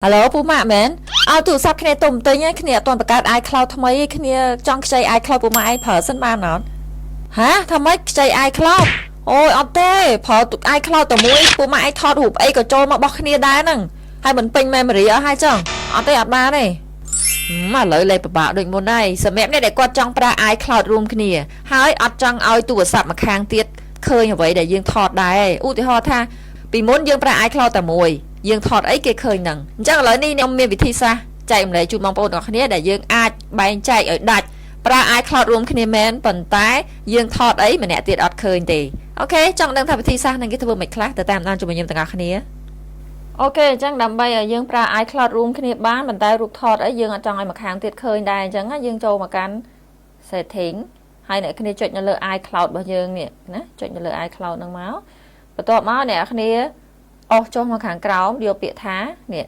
ហៅឡូពូម៉ាក់មែនឲ្យទូរស័ព្ទគ្នាទុំទិញហើយគ្នាអត់ទាន់បង្កើត iCloud ថ្មីទេគ្នាចង់ខ្ចី iCloud ពូម៉ាក់ឯងប្រើសិនបានអត់ហាថាម៉េចខ្ចី iCloud អូយអត់ទេប្រើ iCloud តែមួយពូម៉ាក់ឯងថតរូបអីក៏ចូលមករបស់គ្នាដែរហ្នឹងហើយមិនពេញ memory អស់ហើយចឹងអត់ទេអត់បានទេហឹមឥឡូវលេខពិបាកដូចមុនហើយសម្រាប់អ្នកដែលគាត់ចង់ប្រើ iCloud រួមគ្នាហើយអត់ចង់ឲ្យទូរស័ព្ទម្ខាងទៀតឃើញអ្វីដែលយើងថតដែរឧទាហរណ៍ថាពីមុនយើងប្រើ iCloud តែមួយយើងថតអីគេឃើញហ្នឹងអញ្ចឹងឥឡូវនេះខ្ញុំមានវិធីសាស្ត្រចែករំលែកជូនបងប្អូនទាំងអស់គ្នាដែលយើងអាចបែងចែកឲ្យដាច់ប្រើ iCloud រួមគ្នាមែនប៉ុន្តែយើងថតអីម្នាក់ទៀតអត់ឃើញទេOK ចង់ដឹងថាវិធីសាស្ត្រហ្នឹងគេធ្វើមិនខ្លះទៅតាមដានជាមួយខ្ញុំទាំងអស់គ្នាOK អញ្ចឹងដើម្បីឲ្យយើងប្រើ iCloud រួមគ្នាបានប៉ុន្តែរូបថតអីយើងអត់ចង់ឲ្យម្ខាងទៀតឃើញដែរអញ្ចឹងយើងចូលមកកាន់ setting ហើយអ្នកគ្នាចុចនៅលើ iCloud របស់យើងនេះណាចុចនៅលើ iCloud ហ្នឹងមកបន្ទាប់មកអ្នកគ្នាអូសចុះមកខាងក្រោមយកពាក្យថានេះ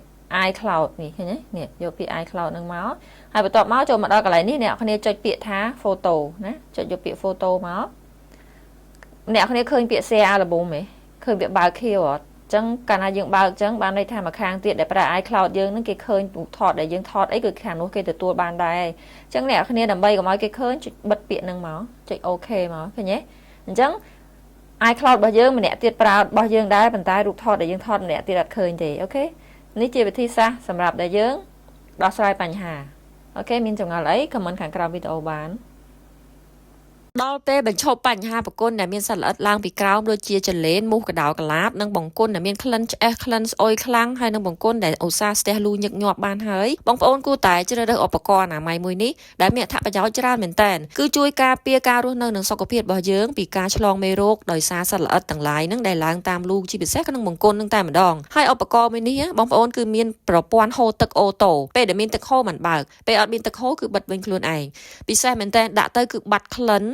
iCloud នេះឃើញទេនេះយកពាក្យ iCloud ហ្នឹងមកហើយបន្ទាប់មកចូលមកដល់កន្លែងនេះអ្នកគ្នាចុចពាក្យថា photo ណាចុចយកពាក្យ photo មកអ្នកគ្នាឃើញពាក្យ share album ទេឃើញពាក្យបើកខៀវអត់ចឹងកាលណាយើងបើកចឹងបានន័យថាម្ខាងទៀតដែលប្រើ iCloud យើងនឹងគេឃើញរូបថតដែលយើងថតអីគឺខាងនោះគេទទួលបានដែរអញ្ចឹងអ្នកគ្នាដើម្បីកុំឲ្យគេឃើញចុចបិទពាក្យនឹងមកចុច OK មកឃើញទេអញ្ចឹង iCloud របស់យើងម្នាក់ទៀតប្រើរបស់យើងដែរប៉ុន្តែរូបថតដែលយើងថតម្នាក់ទៀតអត់ឃើញទេOK នេះជាវិធីសាស្ត្រសម្រាប់ដែលយើងដោះស្រាយបញ្ហាOK មានចម្ងល់អី comment ខាងក្រោមវីដេអូបានដល់ពេលបញ្ឈប់បញ្ហាបង្គន់ដែលមានសត្វល្អិតឡើងពីក្រោមដូចជាចលែនមូសកដោកឡាបនិងបង្គន់ដែលមានក្លិនឆ្អេះក្លិនស្អុយខ្លាំងហើយនិងបង្គន់ដែលឧស្សាហ៍ស្ទះលូញឹកញាប់បានហើយបងប្អូនគួរតែជ្រើសរើសឧបករណ៍អនាម័យមួយនេះដែលមានអត្ថប្រយោជន៍ច្រើនមែនទែនគឺជួយការពារការរស់នៅនិងសុខភាពរបស់យើងពីការឆ្លងមេរោគដោយសារសត្វល្អិតទាំងឡាយនឹងដែលឡើងតាមលូជាពិសេសក្នុងបង្គន់នឹងតែម្ដងហើយឧបករណ៍មួយនេះបងប្អូនគឺមានប្រព័ន្ធហូរទឹក auto ពេលដែលមានទឹកហូរមិនបើកពេលអត់មានទឹកហូរគឺបិទវិញខ្លួនឯងពិសេសមែនទែនដាក់ទៅគឺបាត់ក្លិន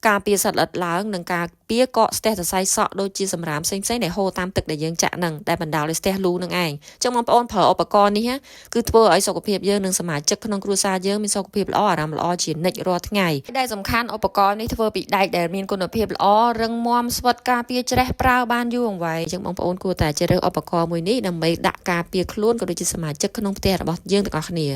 ការពារសត្វល្អិតឡើងនិងការពារកកស្ទះសរសៃសក់ដូចជាសម្រាមផ្សេងៗដែលហូរតាមទឹកដែលយើងចាក់នឹងដែលបណ្ដាលឲ្យស្ទះលូនឹងឯងចឹងបងប្អូនប្រើឧបករណ៍នេះគឺធ្វើឲ្យសុខភាពយើងនិងសមាជិកក្នុងគ្រួសារយើងមានសុខភាពល្អអារម្មណ៍ល្អជានិច្ចរាល់ថ្ងៃដែលសំខាន់ឧបករណ៍នេះធ្វើពីដែកដែលមានគុណភាពល្អរឹងមាំស្វិតការពារច្រេះប្រើបានយូរអង្វែងចឹងបងប្អូនគួរតែជ្រើសរើសឧបករណ៍មួយនេះដើម្បីដាក់ការពារខ្លួនក៏ដូចជាសមាជិកក្នុងផ្ទះរបស់យើងទាំងអស់គ្នា។